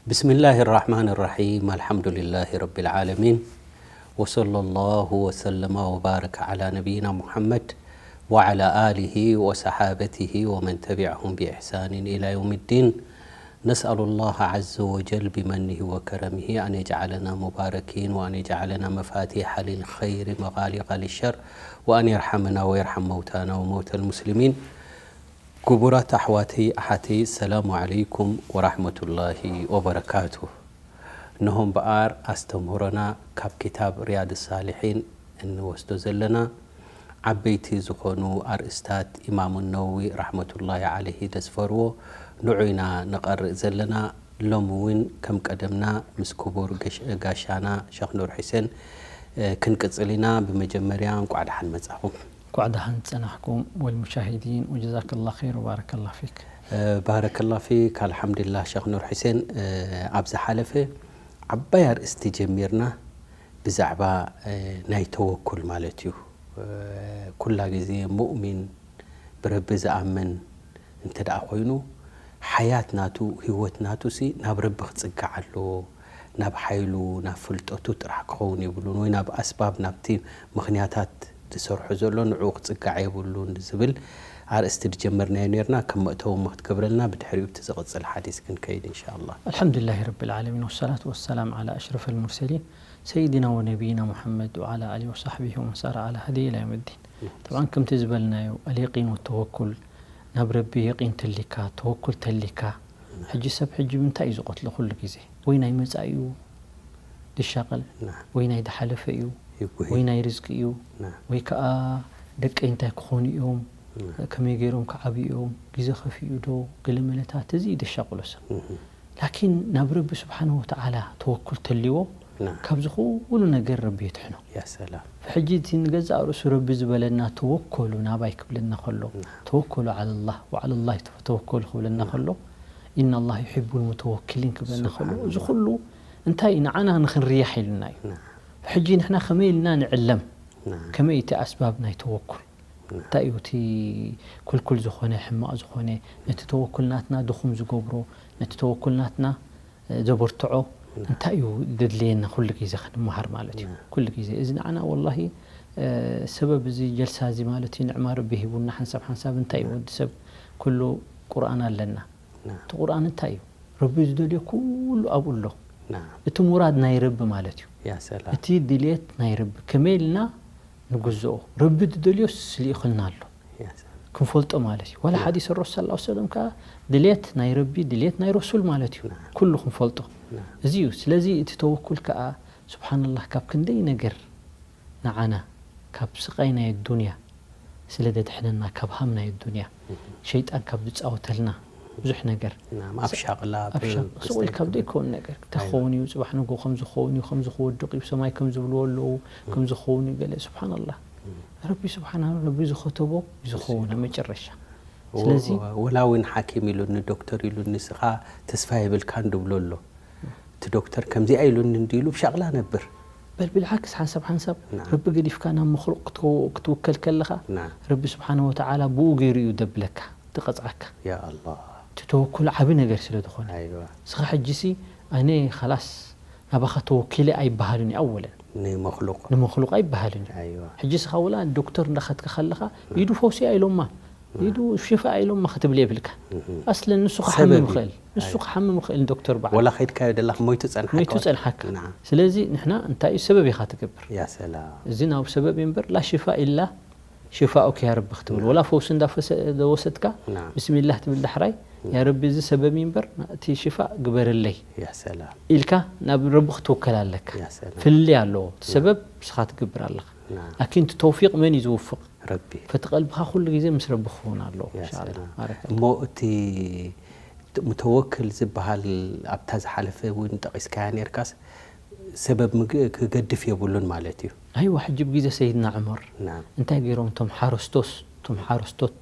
بسم الله الرحمن الرحيم. الحمد لله رب العالمين. وصلى الله وسلم وبارك على نبينا محمد وعلى آله وصحابته ومن تبعهم بإحسان إلى يوم الدين. نسأل الله عز وجل بمنه وكرمه أن يجعلنا مباركين وأن يجعلنا مفاتيح للخير مغالق للشر وأن يرحمنا ويرحم موتانا وموتى المسلمين. ክቡራት ኣሕዋተይ ኣሓተይ፣ ሰላሙ ዓለይኩም ወራሕመቱላሂ ወበረካቱ። እንሆ እምበኣር ኣስተምህሮና ካብ ኪታብ ሪያድ ሳሊሒን እንወስዶ ዘለና ዓበይቲ ዝኾኑ ኣርእስታት ኢማሙ ነወዊ ራሕመቱላሂ ዓለይሂ ደስፈርዎ ንዑ ኢና ንቐርእ ዘለና። ሎሚ እውን ከም ቀደምና ምስ ክቡር ገሽ-፣ ጋሻና ሸኽ ኑር ሑሴን፣ እ፣ ክንቅጽል ኢና። ብመጀመርያ እንቋዕ ደሓን መጻኹም። እንቋዕ ደሓን ጸናሕኩም ወልሙሻሂዲን ወጀዛከላ ኸይር ወባረከላ ፊክ። እ፣ ባረከላ ፊክ። ኣልሓምዱሊላህ ሸኽ ኑር ሑሴን፣ እ፣ ኣብ ዝሓለፈ ዓባይ ኣርእስቲ ጀሚርና ብዛዕባ፣ እ፣ ናይ ተወኩል ማለት እዩ። እ፣ ኩላ ግዜ ሙእሚን ብረቢ ዝኣምን እንተ ደኣ ኮይኑ፣ ሓያት ናቱ፣ ህይወት ናቱሲ ናብ ረቢ ክጽጋዕ ኣለዎ። ናብ ሓይሉ፣ ናብ ፍልጠቱ ጥራሕ ክኸውን የብሉን፣ ወይ ናብ ኣስባብ፣ ናብቲ ምኽንያታት ዝሰርሖ ዘሎ ንዕኡ ክጽጋዕ የብሉን ዝብል ኣርእስቲ ዝጀመርናዮ ነርና። ከም መእተዊ እሞ ክትገብረልና፣ ብድሕሪኡ እቲ ዝቕጽል ሓዲስ ክንከይድ ኢንሻኣላህ። ኣልሐምዱሊላሂ ረቢል ዓለሚን፣ ወሰላቱ ወሰላም ዓላ ኣሽረፈል ሙርሰሊን፣ ሰይድና ወነቢይና ሙሐመድ ወዓላ ኣሊሂ ወሳሕቢሂ ወመን ሳረ ዓላ ሀዲሂ ኢላ የውሚዲን። ጠብዓን ከምቲ ዝበልናዮ፣ ኣልየቂን ወተወኩል፣ ናብ ረቢ የቂን ተሊካ፣ ተወኩል ተሊካ። ሕጂ ሰብ ሕጂ ብምንታይ እዩ ዝቐትሎ? ኩሉ ግዜ ወይ ናይ መጻኢኡ ድሻቐል፣ ና። ወይ ናይ ድሓለፈ እዩ፣ ይጉሂ። ወይ ናይ ርዝቂ እዩ፣ ና። ወይ ከኣ ደቀይ እንታይ ክኾኑ እዮም፣ ና። ከመይ ገይሮም ክዓብዩ እዮም፣ ግዜ ከፊኡ ዶ፣ ገለ መለታት፣ እዚ እዩ ደሻቕሎ ሰብ። እህ። ላኪን ናብ ረቢ ስብሓንሁ ወተዓላ ተወኩል ተልይዎ፣ ና። ካብዚ ኩሉ ነገር ረቢ የድሕኖ። ያ ሰላም። ሕጂ እቲ ንገዛእ ርእሱ ረቢ ዝበለና ተወከሉ ናባይ ክብለና ከሎ፣ ና። ተወከሉ ዓለላህ ወዓለላህ ተወከሉ ክብለና ና። ከሎ፣ ኢናላህ ዩሒቡል ሙተወኪሊን ክብለና ከሎ፣ ስብሓንላህ። እዚ ኩሉ እንታይ እዩ? ንዓና ንኽንርያሕ ኢሉና እዩ። ና። ሕጂ ንሕና ከመይ ኢልና ንዕለም? ና። ከመይ እቲ ኣስባብ ናይ ተወኩል? ና። እንታይ እዩ እቲ ኩልኩል ዝኾነ፣ ሕማቕ ዝኾነ፣ ነቲ ተወኩል ናትና ድኹም ዝገብሮ፣ ነቲ ተወኩል ናትና፣ እ፣ ዘበርትዖ ና። እንታይ እዩ ዘድልየና ኩሉ ግዜ ክንመሃር ማለት እዩ። ና። ኩሉ ግዜ። እዚ ንዓና ወላሂ፣ እ፣ ሰበብ እዚ ጀልሳ እዚ ማለት እዩ፣ ንዕማ ረቢ ሂቡና ሓንሳብ ሓንሳብ እንታይ እዩ ና። ወዲ ሰብ ኩሉ ቁርኣን ኣለና። ና። እቲ ቁርኣን እንታይ እዩ? ረቢ ዝደልዮ ኩሉ ኣብኡ ኣሎ። ና። እቲ ሙራድ ናይ ረቢ ማለት እዩ። ያ ሰላም። እቲ ድልየት ናይ ረቢ። ከመይ ኢልና ንግዝኦ? ረቢ ዝደልዮስ ልኢኹልና ኣሎ። ያ ሰላም። ክንፈልጦ ማለት እዩ። ዋላ ያ። ሓዲስ ረሱል ሰለላሁ ዐለይሂ ወሰለም ከኣ ድልየት ናይ ረቢ፣ ድልየት ናይ ረሱል ማለት እዩ። ና። ኩሉ ክንፈልጦ። ና። እዚ እዩ። ስለዚ እቲ ተወኩል ከኣ ስብሓንላህ ካብ ክንደይ ነገር ንዓና ካብ ስቓይ ናይ ኣዱንያ ስለ ደድሕነና፣ ካብ ሃም ናይ ኣዱንያ፣ እህ። ሸይጣን ካብ ዝጻወተልና ብዙሕ ነገር። ናም፣ ኣብ ሻቕላ፣ ኣብ ብ-፣ ሻቕ-፣ ስቕ ኢልካ ብስተት-፣ ዘይኮን ነገር። እንታይ ኣይዋ። ክኸውን እዩ፣ ጽባሕ ንግሆ ከም ዝኸውን እዩ፣ ከም ዝወድቕ እዩ፣ ሰማይ ከም ዝብልዎ ኣለዉ፣ ከም እህ። ዝኸውን እዩ ገለ። ስብሓንላህ። እህ። ረቢ ስብሓን ረቢ ዝኸተቦ እዩ ዝኸውን እሱ። ኣብ መጨረሻ። ወ-፣ ስለዚ ወላ እውን ሓኪም ኢሉኒ፣ ዶክተር ኢሉኒ፣ ንስኻ ተስፋ የብልካን ድብሎ ኣሎ። እቲ ዶክተር ከምዚኣ ኢሉኒ እንዲ ኢሉ ብሻቕላ ነብር። በል ብልዓክስ ሓንሳብ ሓንሳብ ና። ረቢ ገዲፍካ ናብ መኽሉቕ ክትከው-፣ ክትውከል ከለኻ ና። ረቢ ስብሓነ ወተዓላ ብኡ ገይሩ እዩ ደብለካ፣ ትቐጽዓካ። ያ ኣላህ። እቲ ተወኩል ዓቢ ነገር ስለ ዝኾነ። ኣይዋ። ንስኻ ሕጂሲ ኣነ ኻላስ ናባኻ ተወኪለ ኣይበሃልን እዩ ኣወለን። ንመኽሉቕ። ንመኽሉቕ ኣይበሃልን እዩ። ኣይዋ። ሕጂ ንስኻ ወላ ዶክተር እንዳኸድካ ከለኻ ና። ኢዱ ፈውሲ ኣይሎማ። ኢዱ ሽፋ ኢሎማ ክትብል የብልካ። እህ። ኣስለን ንሱ ሰበብ ክሓምም እዩ። ይኽእል። ንሱ ኣይዋ። ክሓምም ይኽእል ዶክተር በዓል። ወላ ኸይድካዮ ደላኻ ሞይቱ ጸንሓካ ሞይቱ ወላ። ጸንሓካ። ናዓ። ስለዚ ንሕና እንታይ እዩ ሰበብ ኢኻ ትገብር። ያ ሰላም። እዚ ናብ ሰበብ እዩ እምበር ላ ሽፋ ኢላ ሽፋኡክ ያ ረቢ ክትብል። ናዓ። ወላ ፈውሲ እንዳ ፈሰ-፣ ወሰድካ ናዓ። ብስሚላህ ትብል ዳሕራይ ያ ረቢ እዚ ሰበብ እዩ እምበር እቲ ሽፋ ግበረለይ ያ ሰላም። ኢልካ ናብ ረቢ ክትውከል ኣለካ። ያ ሰላም። ፍልልይ ኣለዎ። እቲ ናዓ። ሰበብ ንስኻ ትገብር ኣለኻ። ናዓ። ላኪን እቲ ተውፊቅ መን እዩ ዝውፍቕ? ረቢ። ፈቲ ቀልብኻ ኩሉ ግዜ ምስ ረቢ ክኸውን ኣለዎ። ያ ኢንሻኣላህ። ሰላም። ባረከላህ። እሞ እቲ ት-፣ ሙተወክል ዝበሃል ኣብታ ዝሓለፈ እውን ጠቒስካያ ኔርካስ፣ ሰበብ ምግ-፣ ክገድፍ የብሉን ማለት እዩ። ኣይዋ፣ ሕጂ ብግዜ ሰይድና ዑመር ናም። እንታይ ገይሮም እቶም ሓረስቶስ-፣ እቶም ሓረስቶት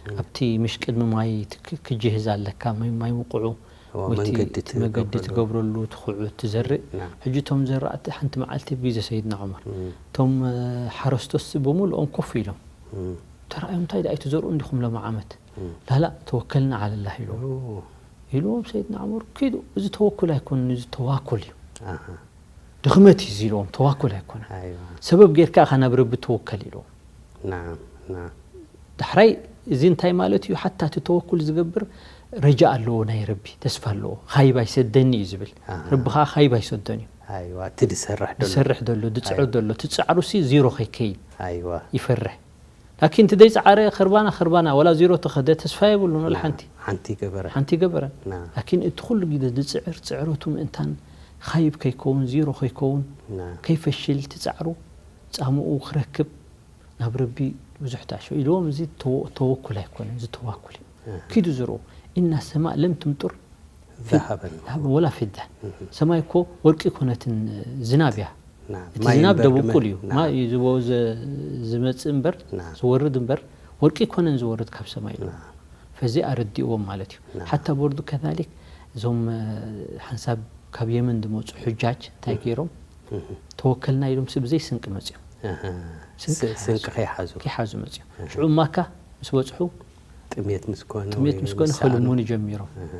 ናም። ኣብቲ ምሽ ቅድሚ ማይ ት-፣ ክ-፣ ክጅህዝ ኣለካ፣ ማይ፣ ማይ ውቕዑ፣ እዎ፣ ወይ እቲ፣ መንገዲ እቲ መገዲ ትገብረሉ። ትገብረሉ፣ ትኹዑ፣ ትዘርእ። ናም። ሕጂ እቶም ዘራእቲ ሓንቲ መዓልቲ ብግዜ ሰይድና ዑመር፣ እም። እቶም፣ እ፣ ሓረስቶስ ብምልኦም ኮፍ ኢሎም እም። ተራእዮም፣ እንታይ ደኣ ኣይትዘርኡ እንዲኹም ሎሚ ዓመት? እም። ላላ ተወከልና ዓለላህ ኢሉ። ኦ። ኢልዎም ሰይድና ዑመር፣ ኪዱ፣ እዚ ተወኩል ኣይኮነን፣ እዚ ተዋኩል እዩ። ኣሃ። ድኽመት እዩ እዚ ኢልዎም፣ ተዋኩል ኣይኮነን። ኣይዋ። ሰበብ ጌርካ ኢኻ ናብ ረቢ ተወከል ኢልዎም። ናም፣ ናም። ዳሕራይ እዚ እንታይ ማለት እዩ? ሓታ እቲ ተወኩል ዝገብር ረጃ ኣለዎ፣ ናይ ረቢ ተስፋ ኣለዎ። ኻይብ ኣይሰደኒ እዩ ዝብል። ኣሃ። ረቢ ኸዓ ኻይብ ኣይሰደን እዩ። ኣይዋ፣ እቲ ዝሰርሕ ደሎ። ዝሰርሕ ደሎ፣ ዝጽዕር ኣይ- ደሎ፣ እቲ ጻዕሩ ሲ ዚሮ ከይከይድ ኣይዋ። ይፈርሕ። ላኪን እቲ ዘይጸዓረ ኸርባና ኸርባና፣ ወላ ዚሮ ተኸደ ተስፋ የብሉን፣ ወላ ናም፣ ሓንቲ። ሓንቲ ገበረ። ሓንቲ ገበረ። ናም። ላኪን እቲ ኩሉ ግዜ ዝጽዕር ጽዕረቱ ምእንታን ኻይብ ከይከውን፣ ዚሮ ከይከውን፣ ናም። ከይፈሽል፣ እቲ ጻዕሩ ጻምኡ ክረክብ ናብ ረቢ ብዙሕ ተኣሸ ኢልዎም። እዚ ተወ-፣ ተወኩል ኣይኮነን፣ እዚ ተዋኩል እዩ። ኣሃ። ኪዱ ዝርኡ። ኢና ሰማእ ለም ትምጡር ፊ-፣ ዛሃበን። ዛሃበን ወላ ፊዳ። እህ። ሰማይ እኮ ወርቂ ኮነትን ዝናብ እያ። ናም። እቲ ማይን ዝናብ በርድመ-፣ ደቡቁል እዩ። ናም። ማይ ዝቦ-፣ ዘ-፣ ዝመጽእ እምበር፣ ናም። ዝወርድ እምበር፣ ወርቂ ኮነን ዝወርድ ካብ ሰማይ እዩ። ናም። ፈዚ ኣረዲእዎም ማለት እዩ። ናም። ሓታ ቦርዱ ከዛሊክ እዞም፣ እ፣ ሓንሳብ ካብ የመን ዝመጹ ሑጃጅ እንታይ እህ። ገይሮም? እህ። ተወከልና ኢሎም ሲ ብዘይ ስንቂ መጽዮም። ኣሃ። ስንቂ ስ-፣ ሓዙ። ስንቂ ከይሓዙ። ከይሓዙ መጽዮም። ኣሃ። ሽዑ ማካ ምስ በጽሑ ጥሜት ምስ ኮነ ጥሜት ወይ ምስ ኮነ ምስ ሰኣኑ። ከልሙኑ ጀሚሮም። ኣሃ።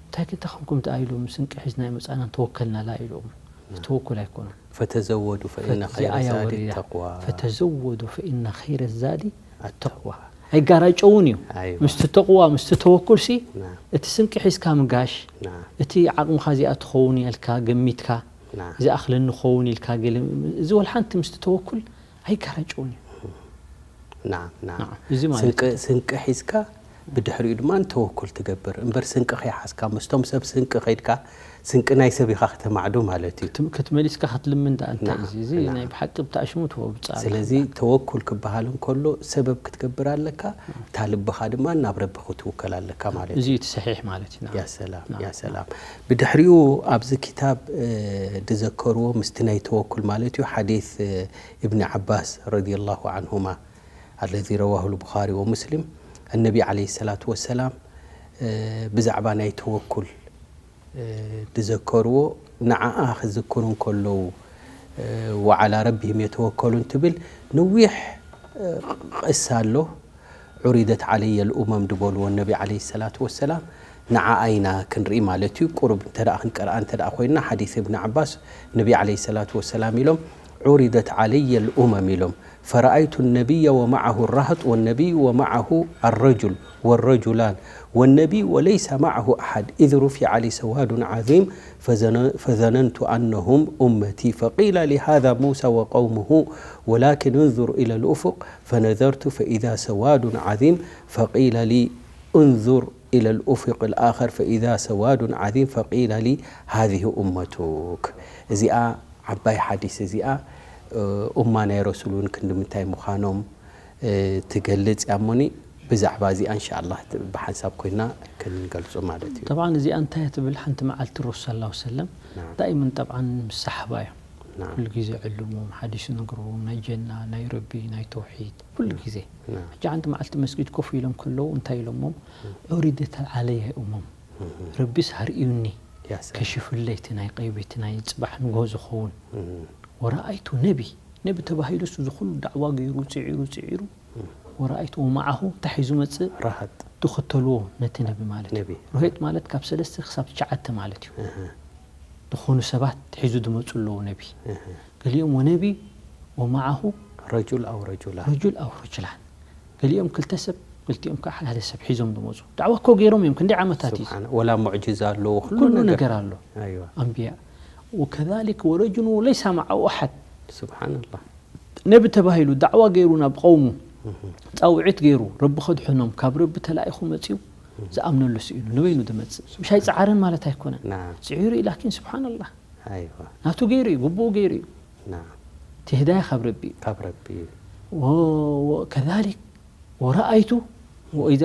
እንታይ ግን ተኸንኩም ደኣ ኢሎም፣ ስንቂ ሒዝና ኣይመጻእናን፣ ተወከልናላ ኢሎም። ኣሃ። ተወኩል ኣይኮኑን። ፈተዘወዱ ፈኢነ ፈት-፣ ኸይረ እዚኣ እያ ዛዲ ወሪዳ። ተቅዋ። ፈተዘወዱ ፈኢነ ኸይረ ዛዲ ኣተቅዋ። ተቅዋ። ኣይጋራጨውን እዩ። ኣይዋ። ምስቲ ተቅዋ፣ ምስቲ ተወኩል ሲ፣ ናም። እቲ ስንቂ ሒዝካ ምጋሽ፣ ናም። እቲ ዓቕምኻ እዚኣ ትኸውን እያ ኢልካ ገሚትካ፣ ናም። እዚኣ ኣኽለኒ ክኸውን ኢልካ ገለ፣ እዚ ወላ ሓንቲ ምስቲ ተወኩል ኣይጋራጨውን እዩ። ናም፣ ናም። ናም፣ እዚ ማለት ስንቂ፣ እዩ። ስንቂ ሒዝካ ብድሕሪኡ ድማ ንተወኩል ትገብር። እምበር ስንቂ ከይሓዝካ፣ ምስቶም ሰብ ስንቂ ከይድካ፣ ስንቂ ናይ ሰብ ኢኻ ከተማዕዱ ማለት እዩ። ክትም-፣ ክትመሊስካ ክትልምን ደኣ እንታይ ናም፣ እዩ? እዚ፣ እዚ ናም። ናይ ብሓቂ ብታእሽሙ ትወብጻ ኣለኻ። ስለዚ ተወኩል ክበሃል እንከሎ ሰበብ ክትገብር ኣለካ፣ እታ ልብኻ ድማ ናብ ረቢ ክትውከል ኣለካ ማለት እዚ እዩ። እቲ ሰሒሕ ማለት እዩ። ናም። ያ ሰላም፣ ናም። ያ ሰላም። ብድሕሪኡ ኣብዚ ክታብ፣ እ፣ ዝዘከርዎ ምስቲ ናይ ተወኩል ማለት እዩ፣ ሓዲስ፣ እ፣ እብኒ ዓባስ ረዲየላሁ ዓንሁማ፣ ኣለዚ ረዋሁ ልቡኻሪ ወሙስሊም፣ ኣነቢ ዓለይሂ ሰላቱ ወሰላም፣ እ፣ ብዛዕባ ናይ ተወኩል፣ እ፣ ዝዘከርዎ፣ ንዓኣ ክዝክሩ እንከለዉ፣ እ፣ ወዓላ ረቢሂም የተወከሉን ትብል ነዊሕ፣ እ፣ ቅሳ ኣሎ። ዑሪደት ዓለየ ልኡመም ዝበልዎ ነቢ ዓለይሂ ሰላቱ ወሰላም፣ ንዓኣ ኢና ክንርኢ ማለት እዩ። ቁሩብ እንተ ደኣ ክንቀርኣ እንተ ደኣ ኮይንና፣ ሓዲስ እብኒ ዓባስ፣ ነቢ ዓለይሂ ሰላቱ ወሰላም ኢሎም፣ ዑሪደት ዓለየ ልኡመም ኢሎም፣ ፈረኣይቱ ነቢየ ወመዓሁ ራህጥ ወነቢይ ወመዓሁ ኣረጁል ወረጁላን ወነቢይ ወለይሰ መዓሁ ኣሓድ ኢዝ ሩፊዐ ሊ ሰዋዱን ዓዚም ፈዘነ-፣ ፈዘነንቱ ኣነሁም ኡመቲ ፈቂለ ሊ ሃዛ ሙሳ ወቀውሙሁ ወላኪን እንዙር ኢለ ልኡፉቅ ፈነዘርቱ ፈኢዛ ሰዋዱን ዓዚም ፈቂለ ሊ እንዙር ኢለ ልኡፉቅ ልኣኸር ፈኢዛ ሰዋዱን ዓዚም ፈቂለ ሊ ሃዚህ ኡመቱክ። እዚኣ ዓባይ ሓዲስ እዚኣ፣ እ፣ ኡማ ናይ ረሱል እውን ክንዲ ምንታይ ምዃኖም፣ እ፣ ትገልጽ እያ እሞኒ፣ ብዛዕባ እዚኣ እንሻኣላህ ት-፣ ብሓንሳብ ኮይና ክንገልጾ ማለት እዩ። ጠብዓን እዚኣ እንታይ እያ ትብል? ሓንቲ መዓልቲ ረሱል ሰለላሁ ዐለይሂ ወሰለም ናም። ዳኢመን ጠብዓን ምስ ሰሓባ እዮም። ናም። ኩሉ ግዜ ዕልሞም፣ ሓዲስ ነግርዎም፣ ናይ ጀና፣ ናይ ረቢ፣ ናይ ተውሒድ፣ ኩሉ ናም። ግዜ። ናም። ሕጂ ሓንቲ መዓልቲ መስጊድ ኮፍ ኢሎም ከለዉ እንታይ ኢሎሞም? ናም። ዑሪደት ዓለየ ኡመም። እህ። ረቢስ ኣርእዩኒ፣ ያ ሰላም። ከሽፍለይ እቲ ናይ ቀይቢ፣ እቲ ናይ ጽባሕ ንግሆ ዝኸውን። እህ። ወረኣይቱ ነቢ፣ ነቢ ተባሂሉስ እዚ ኩሉ ዳዕዋ ገይሩ፣ ጽዒሩ፣ ጽዒሩ፣ እህ። ወረኣይቱ ወመዓሁ እንታይ ሒዙ መጽእ? ረሃጥ። ዝኽተልዎ ነቲ ነቢ ማለት እዩ። ነቢ። ረሃጥ ማለት ካብ ሰለስተ ክሳብ ትሽዓተ ማለት እዩ። እህ። ዝኾኑ ሰባት ሒዙ ዝመጹ ኣለዉ ነቢ። እህ። ገሊኦም ወነቢ ወመዓሁ ረጁል ኣው ረጁላን። ረጁል ኣው ረጁላን። ገሊኦም ክልተ ሰብ፣ ክልቲኦም ከዓ ሓደ ሰብ ሒዞም ዝመጹ። ዳዕዋ እኮ ገይሮም እዮም፣ ክንደይ ዓመታት እዩ። ስብሓን-፣ ወላ ሙዕጅዛ ኣለዎ፣ ኩሉ ኩሉ ነገር። ነገር ኣሎ። ኣይዋ። ኣንብያ። ወከዛሊክ ወረጁሉ ለይሳ መዓሁ ኣሓድ። ስብሓንላህ። ነቢ ተባሂሉ ዳዕዋ ገይሩ ናብ ቀውሙ፣ እህ። ጻውዒት ገይሩ፣ ረቢ ከድሕኖም፣ ካብ ረቢ ተላኢኹ መጺኡ፣ እህ። ዝኣምነሉ ስኢኑ፣ ንበይኑ ዝመጽእ። ምሽ ኣይጸዓረን ማለት ኣይኮነን። ናም። ጽዒሩ እዩ፣ ላኪን ስብሓንላህ። ኣይዋ። ናቱ ገይሩ እዩ፣ ግቡኡ ገይሩ እዩ። ናም። እቲ ህዳያ ካብ ረቢ እዩ። ካብ ረቢ እዩ። ወ-፣ ወ-፣ ከዛሊክ ወረኣይቱ ወኢዛ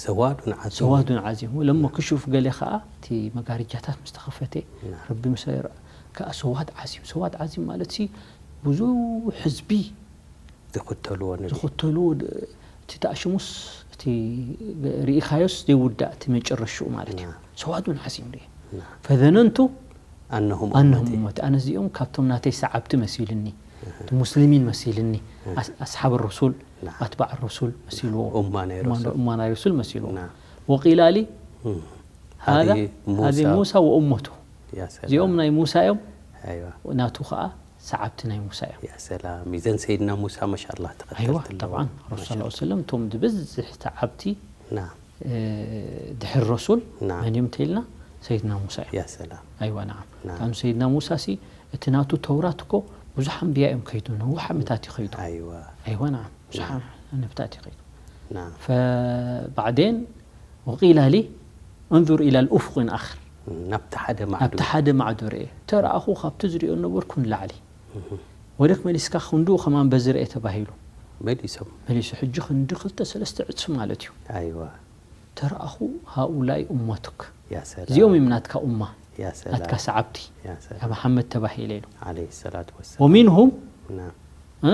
ሰዋዱን ዓዚም። ሰዋዱን ዓዚም። ለሞ ክሹፍ ገለ ኸኣ እቲ መጋረጃታት ምስ ተኸፈተ ናም። ረቢ ምስ ረ-፣ ከኣ ሰዋድ ዓዚም። ሰዋድ ዓዚም ማለት ሲ ብዙሕ ህዝቢ ዝኽተልዎ ነቢ። ዝኽተልዎ ድ-፣ እቲ ተኣሽሙስ፣ እቲ ሪኢኻዮስ ዘይውዳእ እቲ መጨረሽኡ ማለት እዩ። ናም። ሰዋዱን ዓዚም ርኤ። ናም። ፈዘነንቱ ኣነሁም ኣነሁም ኡመቲ። ኡመቲ። ኣነ እዚኦም ካብቶም ናተይ ሰዓብቲ መሲልኒ። እህ። እቲ ሙስሊሚን መሲልኒ። እህ። ኣስ-፣ ኣስሓብ ረሱል፣ ናም። ኣትባዕ ረሱል መሲልዎ። ኡማ ናይ ኡማ ረሱል። ኡማ ናይ ረሱል መሲልዎ። ናም። ወቂላሊ እህ። هذا هذه موسى. هذه موسى وأمته يا سلام. እዚኦም ናይ ሙሳ እዮም أيوة. ናቱ ከዓ ሰዓብቲ ናይ ሙሳ እዮም يا سلام. إذن سيدنا موسى ما شاء الله تقدرت أيوة له. طبعا ما رسول شاء الله صلى الله عليه وسلم እቶም ብብዝሒ ተዓብቲ نعم. እ፣ ድሕሪ ረሱል نعم. መን እዮም እንተኢልና ሰይድና ሙሳ እዮም يا سلام. ኣይዋ ናዓም ናዓም። ኣኑ ሰይድና ሙሳ ሲ እቲ ናቱ ተውራት እኮ ብዙሕ ኣንብያ እዮም ከይዱ ነዊሕ ዓመታት እዩ ከይዱ أيوة. ኣይዋ ናዓም ብዙሕ ነብታት እዩ ከይዱ نعم. فبعدين وقيل لي انظر إلى الأفق آخر ናብቲ ሓደ ማዕዶ ኣብቲ ሓደ ማዕዶ ርኤ ተረኣኹ ካብቲ ዝሪኦ ነበርኩ ንላዕሊ ወደክ መሊስካ ክንድኡ ከማን በዚ ርኤ ተባሂሉ መሊሶም መሊሱ ሕጂ ክንዲ ክልተ ሰለስተ ዕፅፊ ማለት እዩ أيوة. ተረኣኹ هؤلاء أمتك يا سلام. እዚኦም እዮም ናትካ ኡማ يا سلام. ናትካ ሰዓብቲ يا ያ سلام. መሓመድ ተባሂለ ኢሉ عليه الصلاة والسلام. ومنهم نعم. እ?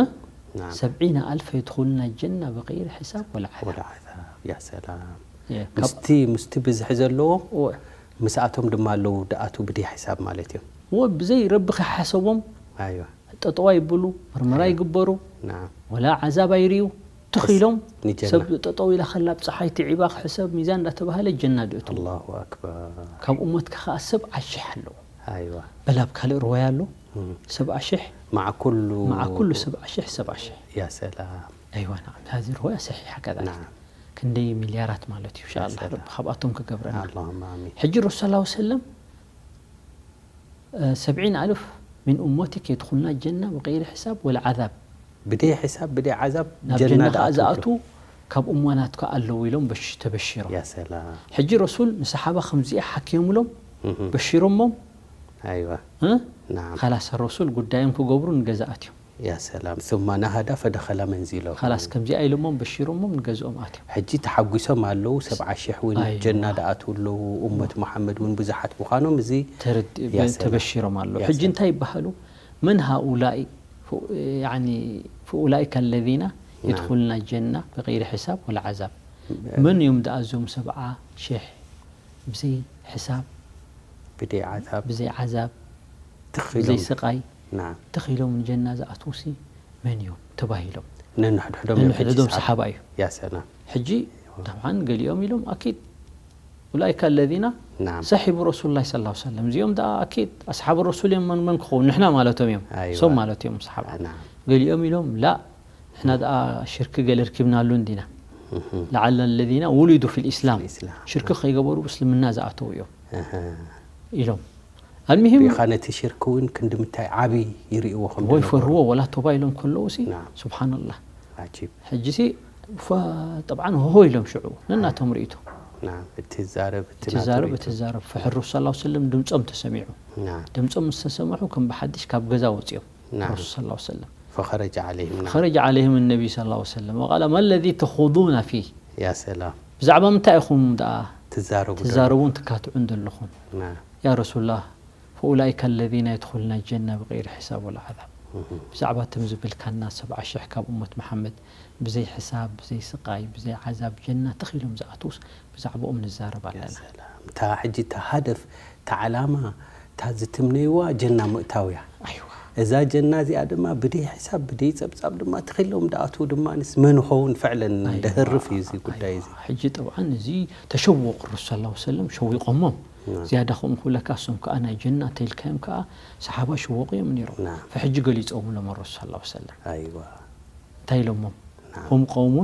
نعم. سبعين ألف يدخلون الجنة بغير حساب ولا عذاب ولا عذاب. يا سلام. የ፣ ካብ- ምስቲ ምስቲ ብዝሒ ዘለዎ ወ- ምስኣቶም ድማ ኣለዉ ደኣቱ ብደይ ሕሳብ ማለት እዮም ወ ብዘይ ረቢ ከይሓሰቦም ኣይዋ ጠጠዋ ይብሉ ምርመራ ይግበሩ ናም ወላ ዓዛብ ኣይርዩ ትኺሎም ንጀና። ሰብ ጠጠው ኢላ ከላ ብፀሓይ ትዒባ ክሕሰብ ሚዛን እንዳተባሃለ ጀና ድእቱ ኣላሁ ኣክበር ካብ እሞትካ ከዓ ሰብ ዓሽሕ ኣለዉ ኣይዋ በላ ኣብ ካልእ ርዋያ ኣሎ ሰብ ዓሽሕ مع ኩሉ مع ኩሉ ሰብ ዓሽሕ ሰብ ዓሽሕ ያ ሰላም ኣይዋ ናዓም ሀዚ ርዋያ ሰሒሓ ከዛሊክ ናም ክንደይ ሚልያራት ማለት እዩ ኢንሻኣላህ ሰላም። ረቢ ካብኣቶም ክገብረና ኣላሁማ ኣሚን ሕጂ ረሱል ላ ሰለም ሰብዒን ኣልፍ ምን እሞቲክ የድኹልና ጀና ብቀይሪ ሕሳብ ወላ ዓዛብ ብደይ ሕሳብ ብደይ ዓዛብ ናብ ጀና ጀና ከዓ ደኣ ዝኣቱ ትብሉ ካብ እሞ ናትካ ኣለዉ ኢሎም በሽ- ተበሺሮም ያ ሰላም ሕጂ ረሱል ንሰሓባ ከምዚኣ ሓኪዮምሎም እህ በሺሮሞም ኣይዋ እ? ናም ካላስ ረሱል ጉዳዮም ክገብሩ ንገዛ ኣትዮም ያ ሰላም ثم نهد فدخل منزله ካላስ ከምዚኣ ኢሎሞም በሺሮሞም ንገዝኦም ኣትዮም ሕጂ ተሓጒሶም ኣለዉ ሰብዓ ሽሕ እውን ኣይዋ። ጀና ደኣትዉ ኣለዉ እመት መሓመድ እውን ብዙሓት ምዃኖም እዚ ተረድ- ያ ሰላም። ተበሺሮም ኣለዉ ያ ሕጂ ሰላም። እንታይ ይበሃሉ መን ሃኡላይ ف- يعني فأولئك الذين يدخلون الجنة بغير حساب ولا عذاب መን እዮም ደኣ እዞም ሰብዓ ሽሕ ብዘይ ሕሳብ ብደይ ዓዛብ ብዘይ ዓዛብ ትኺሎም ብዘይ ስቃይ ናም ተኺሎም ንጀና ዝኣትዉሲ መን እዮም ተባሂሎም ነንሕድሕዶም እዮም ሕጂ ነንሕድሕዶም ሰዓብ- ሰሓባ እዩ ያ ሰላም ሕጂ طبعا ገሊኦም ኢሎም ኣኪድ أولئك الذين ናም صحبوا رسول الله صلى الله عليه وسلم እዚኦም ደኣ ኣኪድ ኣስሓብ ረሱል እዮም መን መን ክኸውን ንሕና ማለቶም እዮም ኣይዋ። ሶም ማለት እዮም ሰሓባ ናም ገሊኦም ኢሎም ላ ንሕና ደኣ ሽርክ ገለ ርኪብናሉ እንዲና እህ لعل الذين ولدوا في الإسلام ኢስላም ሽርክ ከይገበሩ ብእስልምና ዝኣተዉ እዮም እህ ኢሎም المهم ሪኻ ነቲ ሽርክ እውን ክንዲ ምታይ ዓብዪ ይርእዎ ከም ወይ ዝነበሩ። ፈርዎ ወላ ቶባ ኢሎም ከለዉ ሲ ናም። ስብሓንላህ ዓጂብ ሕጂ ሲ ፈ- ጠብዓን ሆሆ ኢሎም ሽዑ ነናቶም ርእቶ ናም እቲ ዛረብ እቲ እቲ ናቱ ዛረብ ርእቶ። እቲ ዛረብ ፈሕር ረሱል ላ ሰለም ድምፆም ተሰሚዑ ናም ድምፆም ምስ ተሰምዑ ከም ብሓድሽ ካብ ገዛ ወፅኦም ናም ረሱል ስ ላ ሰለም فخرج عليهم ናም خرج عليهم النبي صلى الله عليه وسلم وقال ما الذي تخوضون فيه ያ ሰላም ብዛዕባ ምንታይ ኢኹም ደኣ ትዛረቡ ትዛረቡን ትካትዑን ዘለኹም ናም يا رسول الله فأولئك الذين يدخلون الجنة بغير حساب ولا عذاب እህ ብዛዕባ እቶም ዝብልካና ሰብዓ ሽሕ ካብ እመት መሓመድ ብዘይ ሕሳብ ብዘይ ስቃይ ብዘይ ዓዛብ ጀና ተኺሎም ዝኣትዉስ ብዛዕባኦም ንዛረብ ኣለና ሰላም እታ ሕጂ እታ ሃደፍ እታ ዓላማ እታ ዝትምነይዋ ጀና ምእታውያ ኣይዋ እዛ ጀና እዚኣ ድማ ብደይ ሕሳብ ብደይ ጸብጻብ ድማ ተኺሎም ደኣትዉ ድማ ንስ መን ኸውን ፍዕለን ኣይዋ፣ ደህርፍ እዩ እዚ ጉዳይ እዚ ሕጂ ጠብዓን እዚ ተሸወቁ ረሱ ላ ሰለም ሸዊቆሞም ና። ዝያዳ ከምኡ ክብለካ እሶም ከዓ ናይ ጀና ተይልካዮም ከዓ ሰሓባ ሽወቁ እዮም ነይሮም ና። ፈሕጂ ገሊፆምሎም ረሱ ላ ሰለም ኣይዋ እንታይ ኢሎሞም ና። هم قوم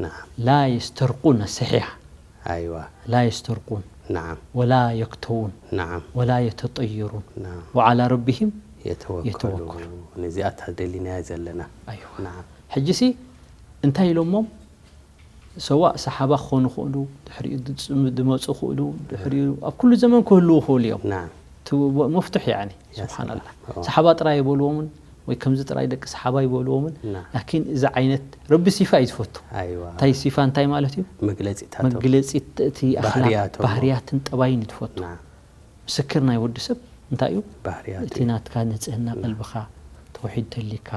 ናም لا يسترقون صحيح ኣይዋ لا يسترقون ናም ولا يكتوون ናም ولا يتطيرون ናም وعلى ربهم የተወከሉ የተወከሉ። ነዚኣ እታ ደሊናያ ዘለና ኣይዋ ናም ሕጂ ሲ እንታይ ኢሎሞም ሰዋእ ሰሓባ ክኾኑ ክእሉ ድሕሪኡ ድመፁ ክእሉ ድሕሪኡ ኣብ ኩሉ ዘመን ክህልዉ ክእሉ እዮም ናም እቲ መፍቱሕ ያኒ ያ ስብሓንላ ሰላም። ሰሓባ ጥራይ ይበልዎምን ወይ ከምዚ ጥራይ ደቂ ሰሓባ ይበልዎምን ና። ላኪን እዚ ዓይነት ረቢ ሲፋ እዩ ዝፈቱ ኣይዋ እንታይ ሲፋ እንታይ ማለት እዩ መግለፂታቶም መግለፂ እቲ ኣኽላቅ ባህርያቶም። ባህርያትን ጠባይን እዩ ትፈቱ ናም ምስክር ናይ ወዲ ሰብ እንታይ እዩ ባህርያቱ እቲ ናትካ ንፅህና ቀልብኻ ተውሒድ ተሊካ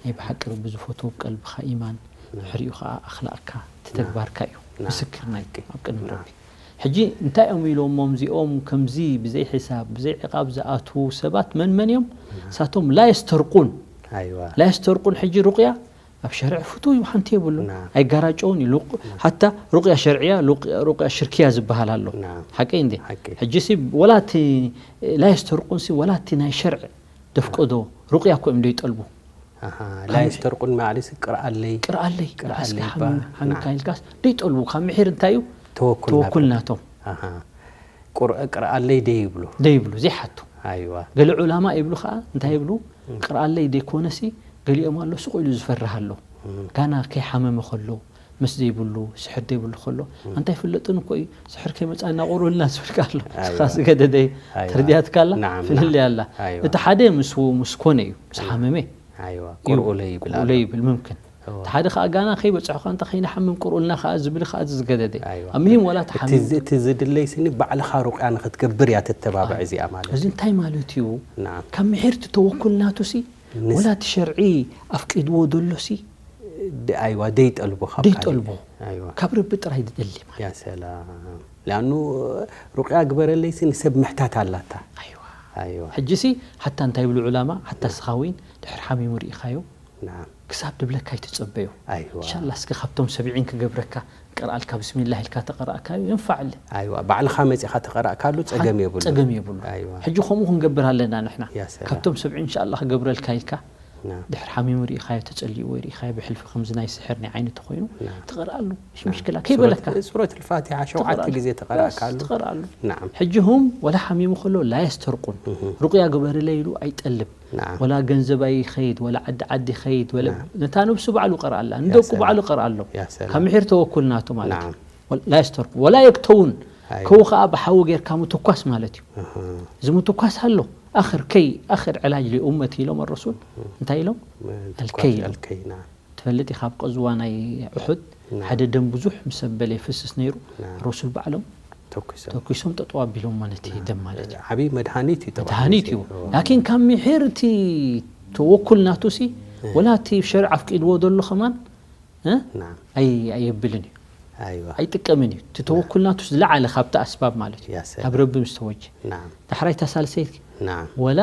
ናይ ብሓቂ ረቢ ዝፈትዎ ቀልብኻ ኢማን ድሕሪኡ ከዓ ኣኽላቕካ እቲ ተግባርካ እዩ ና። ምስክር ናይ ሓቂ። ኣብ ቅድሚ ና። ረቢ ሕጂ እንታይ እዮም ኢሎሞም እዚኦም ከምዚ ብዘይ ሕሳብ ብዘይ ዕቓብ ዝኣትዉ ሰባት መን መን እዮም ሳቶም ላየስተርቁን ኣይዋ ላየስተርቁን ሕጂ ሩቅያ ኣብ ሸርዕ ፍቱው እዩ፣ ሓንቲ የብሉን። ናም። ኣይጋራጨውን እዩ። ሉቅ-፣ ሓታ ሩቅያ ሸርዕያ፣ ሉቅ-፣ ሩቅያ ሽርክያ ዝበሃል ኣሎ። ናም። ሓቂ እንዴ? ሓቂ። ሕጂ ሲ ወላ እቲ ላ የስተርቁን ሲ ወላ እቲ ናይ ሸርዕ ደፍቀዶ ሩቅያ እኮ እዮም ደይጠልቡ። ኣሃ፣ ላ የስተርቁን ማዕሊስ ቅርኣለይ። ቅርኣለይ፣ ቅርኣለይ እስኪ ይባሃል። ሓሚምካ ናም። ኢልካስ ደይጠልቡ። ካብ ምሒር እንታይ እዩ? ተወኩል ተወኩል ናብ ናቶም። ኣሃ። ቁር-፣ ቅርኣለይ ደይ ይብሉ። ደይብሉ፣ ዘይሓቱ። ኣይዋ። ገለ ዑላማ ይብሉ ከዓ እንታይ ይብሉ? ቅርኣለይ ደይኮነሲ ገሊኦም ኣሎ ስቕ ኢሉ ዝፈርህ ኣሎ። ጋና ከይሓመመ ከሎ፣ መስ ዘይብሉ፣ ስሕር ዘይብሉ ከሎ፣ ኣንታ ይፍለጥን እኮ እዩ፣ ስሕር ከይመጻና ቁርኡልና ዝብልካ ኣሎ። እስኻ ኣይዋ። ዝገደደይ ኣይዋ። ተርዲያትካ ኣላ? ናዓም፣ ፍልልይ ኣላ። ኣይዋ። እቲ ሓደ ምስ፣ ምስ ኮነ እዩ፣ ምስ ሓመመ ኣይዋ። ቁርኡለይ ይብል ኣሎ። ቁርኡለይ ይብል፣ ምምክን። እዋ። እቲ ሓደ ከዓ ጋና ከይበጽሖ ከ እንተ ከይንሓምም ቁርኡልና ከዓ ዝብል ከዓ እዚ ዝገደደ። ኣይዋ። ኣብ ምሂም ወላ እቲ ተሓሚም ዝ-፣ እቲ ዝድለይ ስኒ ባዕልኻ ሩቅያ ንክትገብር እያ ተተባብዕ እዚኣ ማለት እዚ እዩ። እንታይ ማለት እዩ? ናዓም። ካብ ምሒር እቲ ተወኩል ናቱ ሲ ንስ- ወላ እቲ ሸርዒ ኣፍቂድዎ ደሎ ሲ ድ-፣ ኣይዋ፣ ደይጠልቦ ካብ ደይጠልቦ። ካልእ። ኣይዋ። ካብ ረቢ ጥራይ ዝደሊ ማለት። ያ ሰላም። ሊኣኑ ሩቅያ ግበረለይ ሲ ንሰብ ምሕታት ኣላታ። ኣይዋ። ኣይዋ። ሕጂ ሲ ሓታ እንታይ ይብሉ ዑላማ፣ ሓታ ስኻ ወይን ድሕር ሓሚሙ ርኢኻዮ ናዓም። ክሳብ ድብለካ ኣይትጸበዮ። ኣይዋ። ኢንሻላህ እስኪ ካብቶም ሰብዒን ክገብረካ፣ ቀርኣልካ ብስሚላህ ኢልካ ተቐራእካዮ ይንፋዕለ። ኣይዋ። ባዕልኻ መጺኻ ተቐራእካሉ ጸገም የብሉ። ጸገም የብሉ። ኣይዋ። ሕጂ ከምኡ ክንገብር ኣለና ንሕና። ያ ሰላም። ካብቶም ሰብዒን ኢንሻላህ ክገብረልካ ኢልካ ናዓም። ድሕር ሓሚሙ ርኢኻዮ፣ ተጸሊእዎ ርኢኻዮ፣ ብሕልፊ ከምዚ ናይ ስሕር ናይ ዓይኒ ተኾይኑ ናዓም። ትቐርኣሉ። እሽ ናዓም። ምሽክላ ከይበለካ ሱረት፣ ሱረት ኣልፋቲሓ ሸውዓተ ትቐርኣሉ። ግዜ ተቐራእካሉ። በስ፣ ትቐርኣሉ። ናዓም። ሕጂ ሁም ወላ ሓሚሙ ከሎ ላ የስተርቁን ሩቅያ ግበርለይ ኢሉ ኣይጠልብ። ናዓም። ወላ ገንዘብ ኣይኸይድ፣ ወላ ዓዲ ዓዲ ይኸይድ፣ ወላ ናዓም። ነታ ነብሱ ባዕሉ ቀርኣላ፣ ያ ንደቁ ሰላም። ባዕሉ ቀርኣሎም። ያ ሰላም። ካብ ምሒር ተወኩል ናቱ ማለት ናዓም። እዩ። ላ የስተርቁ ወላ የክተውን ኣይ። ከው ከዓ ብሓዊ ጌርካ ምትኳስ ማለት እዩ። ኣሃ። እዚ ምትኳስ ኣሎ። ኣኽር ከይ፣ ኣኽር ዕላጅ ሊኡመት ኢሎም ኣረሱል እንታይ ኢሎም? ም-፣ ኣልከይ ኢሎም። ኣልከይ፣ ናዓም። ትፈልጥ ኢኻ፣ ኣብ ቀዝዋ ናይ ኡሑድ ናዓም። ሓደ ደም ብዙሕ ምስ ኣበለ ይፍስስ ነይሩ። ናዓም። ረሱል ባዕሎም ተኩሶም። ተኩሶም ጠጠው ኣቢሎም ማለት እዩ፣ ደም ማለት እዩ። ዓብዪ መድሃኒት እዩ ጠባይ መድሃኒት እዚ። እዩ። እዎ። ላኪን ካብ ምሒር እቲ ተወኩል ናቱ ሲ ወላ እቲ ሸርዕ ኣፍቂድዎ ዘሎ ከማን እ? ናዓም። ኣይ-፣ ኣየብልን እዩ። ኣይዋ። ኣይጥቀምን እዩ። እቲ ተወኩል ናቱ ዝለዓለ ካብቲ ኣስባብ ማለት እዩ። ያ ሰላም። ኣብ ረቢ ምስ ተወጀ። ናዓም። ዳሕራይ እታ ሳልሰይቲ ናዓም። ወላ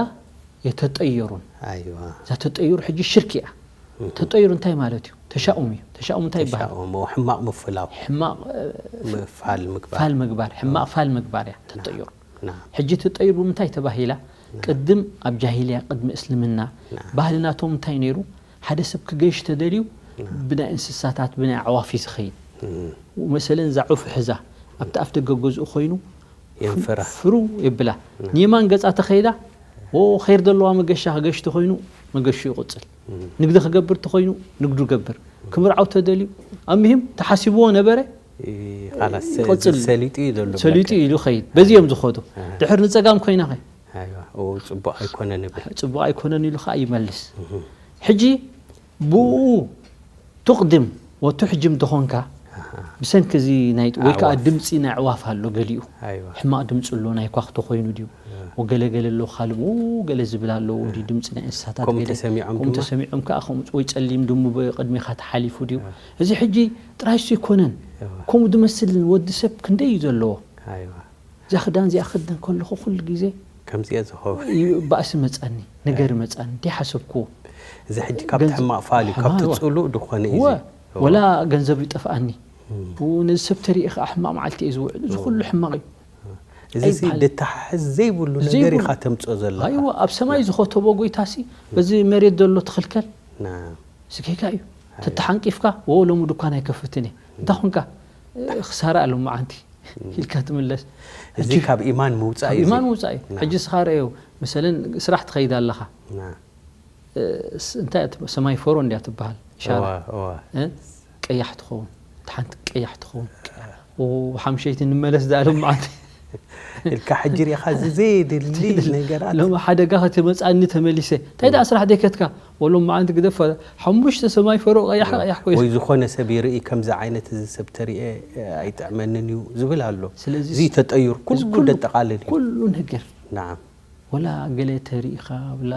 የተጠየሩን። ኣይዋ። እዛ ተጠዩር ሕጂ ሽርክ እያ። ተጠዩር እንታይ ማለት እዩ? ተሻኡም እዩ። ተሻኡም እንታይ ይበሃል? ተሻኡም፣ ሕማቕ ምፍላው። ሕማቕ፣ እ፣ ምፋል ምግባር። ፋል ምግባር፣ ሕማቕ ፋል ምግባር እያ ተጠዩር። ናዓም። ሕጂ ተጠዩር ብምንታይ ተባሂላ? ቅድም ኣብ ጃሂልያ፣ ቅድሚ እስልምና፣ ናዓም። ባህሊ ናቶም እንታይ ነይሩ? ሓደ ሰብ ክገይሽ ተደልዩ ብናይ እንስሳታት፣ ብናይ ኣዕዋፍ እዩ ዝኸይድ። እም። መሰለን እዛ ዑፍ ሕዛ ኣብቲ ኣፍ ደገ ገዝኡ ኮይኑ የንፍራ። ፍሩ የብላ። ንየማን ገጻ ተኸይዳ፣ ኦ፣ ኸይር ዘለዋ መገሻ ክገሽ ተኾይኑ መገሹ ይቕጽል። ንግዲ ክገብር ተኾይኑ ንግዱ ገብር። ክምርዓው ተደልዩ፣ ኣብ ምሂም ተሓሲብዎ ነበረ፣ ይ-፣ ኻላስ ይቕጽል። ሰሊጡ እዩ ዘሎ ሰሊጡ በቃ። ኢሉ ኸይድ። በዚ እዮም ዝኸዱ። ድሕር ንጸጋም ኮይና ኸ? ኣይዋ። ኦ፣ ጽቡቕ ኣይኮነን ይብል። ጽቡቕ ኣይኮነን ኢሉ ኸኣ ይመልስ። ሕጂ ብኡ ትቕድም ወትሕጅም ተኾንካ፣ ብሰንኪ እዚ ናይ፣ ወይ ከኣ ኣዕዋፍ። ድምጺ ናይ ኣዕዋፍ ኣሎ ገሊኡ። ኣይዋ። ሕማቕ ድምጺ ኣሎ፣ ናይ ኳኽ ተኾይኑ ድዩ? ወገለ ገለ ኣሎ፣ ካልእ ኡ ገለ ዝብል ኣለዎ ድዩ? ድምጺ ናይ እንስሳታት ከምኡ ገለ። ተሰሚዖም ከምኡ ድማ? ተሰሚዖም ከኣ፣ ከምኡ ወይ ጸሊም ድሙ ብቕድሜኻ ተሓሊፉ ድዩ? እዚ ሕጂ ጥራይሱ ኣይኮነን። ከምኡ ዝመስል ወዲ ሰብ ክንደይ እዩ ዘለዎ? ኣይዋ። እዛ ክዳን እዚኣ ክኽደን ከለኹ ኩሉ ግዜ ከምዚኣ ዝኸውን። እዩ ባእሲ መጻኒ፣ ነገር መጻኒ፣ እንዲሓሰብኩዎ። እዚ ሕጂ ካብቲ ሕማቕ ፋል እዩ፣ ካብቲ ጽሉእ ዝኾነ እዩ እወ፣ እዚ። እወ። ወላ ገንዘብ ይጠፍኣኒ። እም። ብኡ ነዚ ሰብ ተሪኤ ኸዓ ሕማቕ መዓልቲ እየ ዝውዕል። እዚ ኩሉ ሕማቕ እዩ። እዚ ሲ ኣይበሃል። ደተሓሕዝ ዘይብሉ ነገር ዘይብሉ። ኢኻ ተምጽኦ ዘለኻ። ኣይወ፣ ኣብ ሰማይ ዝኸተቦ ጎይታሲ፣ በዚ መሬት ዘሎ ትኽልከል። ና። ስጌጋ እዩ። ተተሓንቂፍካ፣ "ዎ፣ ሎሚ ድኳን ኣይከፍትን እየ። እንታይ ኾንካ?" "እ፣ ክሳራ ኣሎ መዓንቲ" ኢልካ ትምለስ። እዚ ሕጂ ካብ ኢማን ምውጻእ ካብ እዩ ኢማን እዚ። ምውጻእ እዩ። ና። ሕጂ ስኻ ረእዮ፣ መሰለን ስራሕ ትኸይድ ኣለኻ። ና። እ፣ ስ-፣ እንታይ እያ ትብ-፣ ሰማይ ፈሮ እንድያ ትበሃል። ኢሻራ። እዋ፣ እዋ። እ? ቀያሕ ትኸውን። እታ ሓንቲ ቀያሕ ትኸውን። ኦ፣ ሓምሸይቲ ንመለስ ደኣ ሎም መዓንቲ። ኢልካ ሕጂ ሪኢኻ እዚ ዘየድሊ ነገራት። ሎም ሓደጋ ከተመጽኣኒ ተመሊሰ። እንታይ ደኣ ስራሕ ደይከትካ? ወሎም መዓንቲ ግደፋ። ሓሙሽተ ሰማይ ፈሮ ቀያሕ ቀያሕ ኮይኑ። ወይ ዝኾነ ሰብ ይርኢ፣ ከምዚ ዓይነት እዚ ሰብ ተሪኤ ኣይጥዕመንን እዩ ዝብል ኣሎ። ስለዚ እዚ ተጠዩር እዚ ኩሉ ኩሉ፣ ደጠቓልል እዩ። ኩሉ ነገር። ናዓም። ወላ ገለ ተሪኢኻ፣ ወላ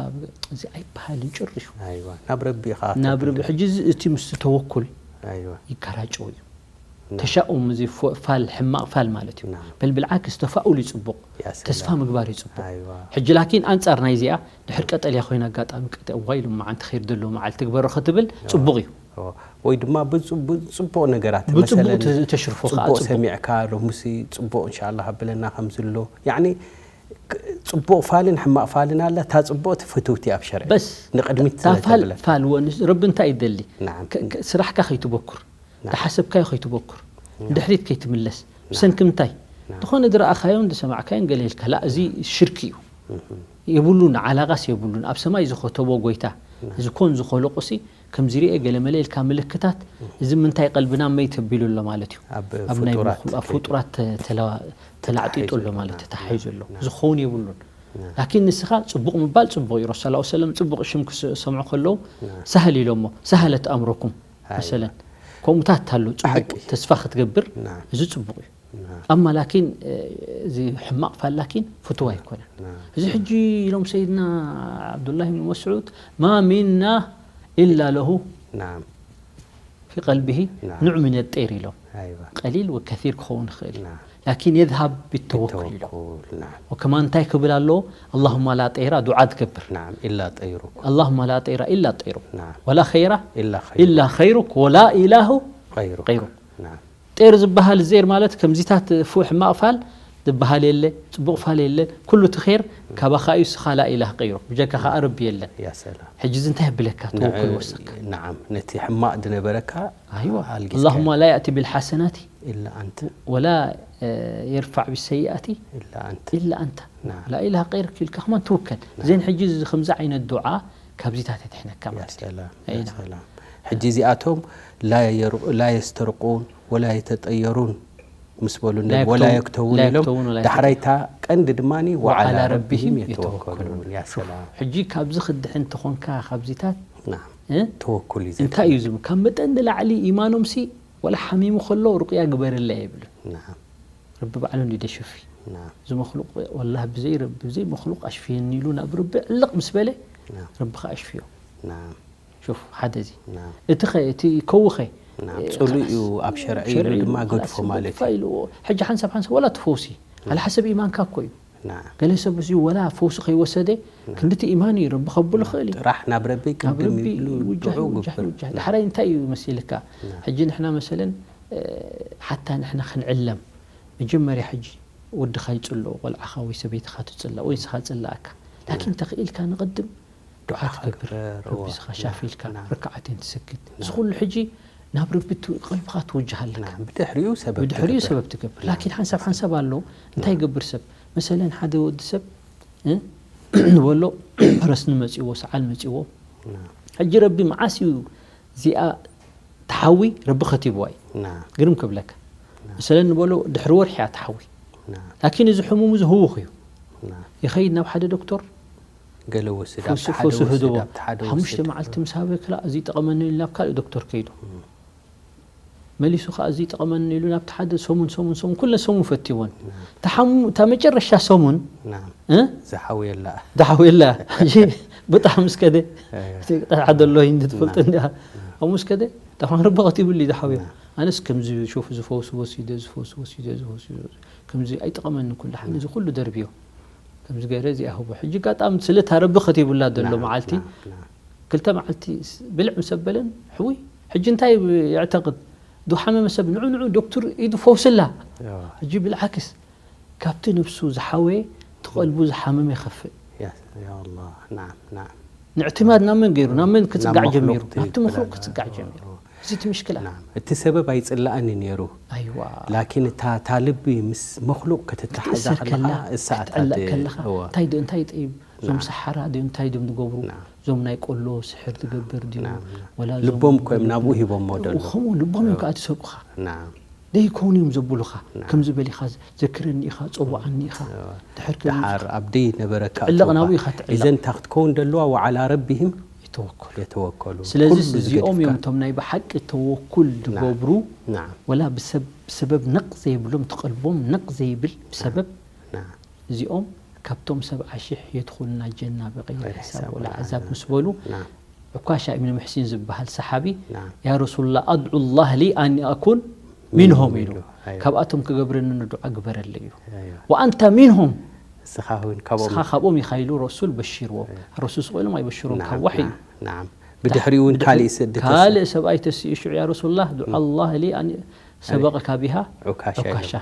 እዚ ኣይበሃልን ጭርሹ። ኣይዋ፣ ናብ ረቢ ኢኻ ናብ ረቢ። ተብልዕ። ሕጂ እዚ፣ እቲ ምስቲ ተወኩል ኣይዋ። ይጋራጨው እዩ። ናዓም። ተሻኡም እዚ ፎ-፣ ፋል፣ ሕማቕ ፋል ማለት እዩ። ናዓም። በል ብልዓክስ ተፋኡል እዩ ጽቡቕ። ያ ሰላም። ተስፋ ምግባር እዩ ጽቡቕ። ኣይዋ። ሕጂ ላኪን ኣንጻር ናይዚኣ፣ ድሕር ቀጠልያ ኮይና ኣጋጣሚ ቀጠ-፣ ዋይ ሎም መዓንቲ ኸይር ደሎ መዓልቲ ግበሮ ክትብል ጽቡቕ እዩ። ወይ ድማ ብፁ- ብፅቡቕ ነገራት ብፅቡቕ መሰለን ተ- ተሽርፎ ከዓ ፅቡቕ ፅቡቕ። ሰሚዕካ ሎምሲ ፅቡቕ እንሻላ ብለና ከምዝሎ ያኒ ክ- ፅቡቕ ፋልን ሕማቕ ፋልን ኣላ። እታ ፅቡቕቲ ፍትውቲ ኣብ ሸርዒ በስ ንቕድሚት እታ ፋል ስለተብለ ፋል ወን ረቢ እንታይ ይደሊ ናዓም። ከ- ከ- ስራሕካ ከይትበኩር ናዓም። ተሓሰብካዮ ከይትበኩር ድሕሪት ከይትምለስ ብሰንኪ ምንታይ ዝኾነ ዝረኣኻዮን ዝሰማዕካዮን ገለ ኢልካ ላ እዚ ሽርክ እዩ የብሉን ዓላቃስ የብሉን ኣብ ሰማይ ዝኸተቦ ጎይታ እዚ ኮን ዝኸለቁሲ ከምዚ ርኤ ገለመለ ኢልካ ምልክታት እዚ ምንታይ ቀልብና መይ ተቢሉ ኣሎ ማለት እዩ ኣብ ኣብ ናይ ፍጡራት ምኹ- ኣብ ፍጡራት ተ- ተላ- ተላዕጢጡ ኣሎ ማለት እዩ ተታሒዙ ኣሎ ዝኸውን የብሉን ላኪን ንስኻ ፅቡቕ ምባል ፅቡቕ እዩ ረሱ ላ ሰለም ፅቡቕ ሽም ክሰምዑ ከለዉ ሳህል ኢሎሞ ሳህለት ኣምረኩም መሰለን ከምኡታት ኣሎ ፅቡቕ ተስፋ ክትገብር እዚ ፅቡቕ እዩ ኣማ ላኪን እዚ ሕማቕ ፋል ላኪን ፍትዋ ኣይኮነን እዚ ሕጂ ኢሎም ሰይድና ዓብዱላህ ብን መስዑድ ማ ሚና ኢላ ለሁ ናዓም ፊ ቀልቢሂ ናዓም። ንዑ ሚን ጤር ኢሎም ኣይዋ ቀሊል ወከሲር ክኸውን ይኽእል እዩ ናዓም ላኪን የዝሃብ ብተወኩል ኢሎም ተወኩል ናዓም ወከማ እንታይ ክብል ኣለዎ ኣላሁማ ላ ጤራ ዱዓ ትገብር ናዓም ኢላ ጠይሩ ኣላሁማ ላ ጤራ ኢላ ጤሩ ናዓም ወላ ኸይራ ኢላ ኸይሩ ኢላ ኸይሩክ ወላ ኢላሁ ኸይሩ ኸይሩ ናዓም ጤር ዝበሃል ዜር ማለት ከምዚታት ፉ ሕማቕ ፋል ዝበሃል የለ ፅቡቕ ፋል የለን ኩሉ እቲ ር ካባኻ እዩ ስኻ ላኢላህ ቀይሩ ብጀካ ከዓ ረቢ የለን ያ ሰላም ሕጂ እዚ እንታይ ብለካ ተወኩል ወሰካ ናዓም ነቲ ሕማቕ ዝነበረካ ኣይዋ ኣልጊስካ اللهم لا يأتي بالحسنة ኢላ ኣንተ ولا يرفع بالسيئة ኢላ ኣንተ إلا أنت ናዓም لا إله غيرك ኢልካ ከማን ትውከል እዘን ሕጂ እዚ ከምዚ ዓይነት ዱዓ ካብዚታት የድሕነካ ያ ማለት እዩ ሰላም ኣይ ያ ናዓም። ሰላም ሕጂ እዚኣቶም ላ የሩ- ላ የስተርቁን ወላ የተጠየሩን ምስ በሉ ላ ወላ የክተው- የክተውን ላ ኢሎም የክተውን ወላ ዳሕራይታ ቀንዲ ድማ وعلى ወዓላ ربهم ረቢሂም يتوكلون። የተወከሉን ያ ሰላም ሕጂ ካብዚ ክድሕን እንተኾንካ ካብዚታት ናዓም እ? ተወኩል እዩ እንታይ እዩ ዝብል ካብ መጠን ንላዕሊ ኢማኖም ሲ ወላ ሓሚሙ ከሎ ሩቅያ ግበርለይ ኣይብሉን ናዓም ረቢ ባዕሉ እንዲ ደሽፊ ናዓም እዚ መክሉቅ ወላ ብዘይ ረቢ ብዘይ መክሉቅ ኣሽፍየኒ ኢሉ ናብ ረቢ ዕልቕ ምስ በለ ናዓም ረቢ ከዓ ኣሽፍዮ ናዓም ሹፍ ሓደ እዚ ናዓም እቲ ኸ እቲ ከውኸ ናዓም ጽሉእ እዩ ኣብ ሸርዒ ኢሉ ድማ ገድፎ ማለት እዩ ኢልዎ ሕጂ ሓንሳብ ሓንሳብ ወላ ትፈውሲ ኣለ ሓሰብ ኢማንካ እኮ እዩ ናዓም ገለ ሰብ እዚ ወላ ፈውሲ ከይወሰደ ክንድቲ ኢማን እዩ ረቢ ከብሉ ይኽእል እዩ ጥራሕ ናብ ረቢ ናብ ቅድም ረቢ ይብሉ ውጃህ ድዑ ውጃህ ግብር ውጃህ ዳሕራይ እንታይ እዩ መሲልካ ሕጂ ንሕና መሰለን ሓታ ንሕና ክንዕለም መጀመርያ ሕጂ ወድኻ ይፅልኦ ቆልዓኻ ወይ ሰበይትኻ ትፅላእ ወይ ንስኻ ፅላእካ ላኪን ተኽኢልካ ንቕድም ዱዓ ትገብር ግበር፣ ረቢ እዋ። ስኻ ሻፊልካ ናም። ርክዓተይን ትሰግድ እዚ ኩሉ ሕጂ ናብ ረቢ ት- ቀልብኻ ትውጅህ ኣለካ ናም፣ ብድሕሪኡ ሰበብ ብድሕሪኡ ትገብር። ሰበብ ትገብር ላኪን ሓንሳብ ሓንሳብ ኣሎ እንታይ ይገብር ሰብ መሰለን ሓደ ወዲ ሰብ እ? በሎ ረስኒ መፅዎ ሰዓል መፅዎ ናም፣ ሕጂ ረቢ መዓስ እዩ እዚኣ ተሓዊ ረቢ ከቲብዋ እዩ ናም፣ ግርም ክብለካ መሰለን ንበሎ ድሕሪ ወርሒ እያ ተሓዊ ናም፣ ላኪን እዚ ሕሙም እዚ ህውኽ እዩ ናም። ይኸይድ ናብ ሓደ ዶክተር ገለ ወስድ ኣብቲ ፈሱ- ሓደ ፈሱ ወስድ ህድዎ ኣብቲ ሓደ ሓሙሽተ ወስድ መዓልቲ ምስ ሃበ ክላ እዚ ይጠቐመኒ ኢሉ ናብ ካልእ ዶክተር ከይዱ መሊሱ ከዓ እዚ ይጠቐመኒ ኢሉ ናብቲ ሓደ ሰሙን ሰሙን ሰሙን ኩለ ሰሙን ፈትወን ተሓሙ እታ መጨረሻ ሰሙን ናም እ? ዝሓውየላ ዳሓውየላ ሕጂ ብጣዕሚ እስከደ እየ። ጠሓደ ኣሎ እንዲ ትፈልጥ እንዲኣ ከምኡ እስከደ ጠፋን ረቢ ከቲብሉ እዩ ዝሓውዮ ኣነስ ከምዚ ሹፍ ዝፈውስ ወሲደ ዝፈውስ ወሲደ ዝፈውስ ከምዚ ኣይጠቐመኒ ኩሉ ሓን እዚ ኩሉ ደርብዮ ከምዚ ገይረ እዚኣ ህቦ ሕጂ ጋጣሚ ስለታ ረቢ ከቲቡላ ዘሎ ናም፣ መዓልቲ ናም፣ ናም። ክልተ መዓልቲ ስ- ብልዕ ምስ ኣበለን ሕውይ ሕጂ እንታይ የዕተቅድ ዝሓመመ ሰብ ንዑ ንዑ ዶክተር ኢዱ ፈውስላ እዋ፣ ሕጂ ብልዓክስ ካብቲ ነብሱ ዝሓወየ እቲ ቀልቡ ዝሓመመ ይኸፍእ ያ ያ ኣላህ ናም ናም ንዕትማድ ናብ መን ገይሩ ናብ መን ክፅጋዕ ናብ ጀሚሩ መክሉቅ ናብቲ ትክክል መክሉቅ ኣላ። ክፅጋዕ ጀሚሩ እዋ፣ እዚ እቲ ምሽክላ ናም። እቲ ሰበብ ኣይፅላእንን ነይሩ ኣይዋ ላኪን እታ እታ ልቢ ምስ መክሉቅ ክትተሓዛ ክትእሰር ከለኻ ከላ እሳ ኣታ ክትዕለቅ ከለኻ እዋ፣ እንታይ ዶ እንታይ ይጠይብ እዞም ሰሓራ ድዮም እንታይ ድዮም ዝገብሩ ናም። እዞም ናይ ቆሎ ስሕር ትገብር ድዩ ናም፣ ናም። ወላ እዞም ልቦም እኮ እዮም ናብኡ ሂቦሞ ደሎ ከምኡ ልቦም እዮም ከዓ ትሰብኩኻ ናም ደይከውን እዮም ዘብሉኻ ከምዚ በሊኻ ዘክረኒ ኢኻ ፀዋዓኒ ኢኻ ድሕር ከም ድሓር ኣብ ደይ ነበረካ ትዕለቕ እትወካ። ናብኡ ኢኻ ትዕለቕ። እዘን እታ ክትከውን ደለዋ ወዓላ ረቢህም ይተወከሉ የተወከሉ ስለዚ ኩሉ እዚኦም እዮም ዝገድፍካ። እቶም ናይ ብሓቂ ተወኩል ዝገብሩ ናም ወላ ብሰብ ብሰበብ ነቕ ዘይብሎም ትቐልቦም ነቕ ዘይብል ብሰበብ ናም እዚኦም ካብቶም ሰብዓ ሽሕ የድኹልና ጀና ብቀይር غير ሕሳብ حساب ወላ ولا ዓዛብ عذاب. ምስ በሉ ናም ዑካሻ ኢብን ምሕሲን ዝበሃል ሰሓቢ ናም ያ ረሱሉላ ኣድዑ ላህ ሊ ኣን ኣኩን ሚንሆም ኢሉ ኣይዋ። ካብኣቶም ክገብረኒ ንዱዓ ግበረለይ እዩ ኣይዋ። ወኣንታ ሚንሆም እስኻ እውን ካብኦም እስኻ ካብኦም ኢኻ ኢሉ ረሱል በሽርዎም ረሱል ስቕ ኢሎም ኣይበሽሮም ናም፣ ካብ ዋሒ እዩ ናም፣ ናም። ብድሕሪኡ እውን ብድሕሪ- ካልእ ሰ- ድተስ- ካልእ ሰብኣይ ተሲኡ ሽዑ ያ ረሱሉላህ ዱዓ ኣላህ ሊ ኣን ሰበቀካ ቢሃ ዑካሻ ኢሎም። ዑካሻ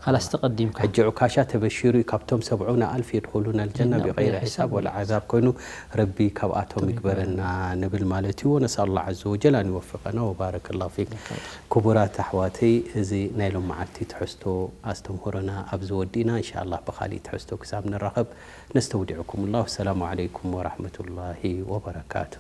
ካላስ ተቐዲምካ ሕጂ ዑካሻ ተበሺሩ እዩ። ካብቶም ሰብዑና ኣልፍ የድኹሉና ልጀና ጀና ብغይሪ ብغይሪ ሒሳብ ሒሳብ ወላ ዓዛብ ኮይኑ ረቢ ካብኣቶም ይግበረና ንብል ማለት እዩ። ወነስኣል ላህ ዐዘ ወጀል ኣን ይወፍቀና። ወባረከ ላሁ ፊክ። ክቡራት ኣሕዋተይ፣ እዚ ናይ ሎም መዓልቲ ትሕዝቶ ኣስተምህሮና ኣብዚ ወዲእና። እንሻ ኣላህ ብኻሊእ ትሕዝቶ ክሳብ ንራኸብ ነስተውዲዕኩም ላሁ። ሰላሙ ዓለይኩም ወራሕመቱላሂ ወበረካቱ።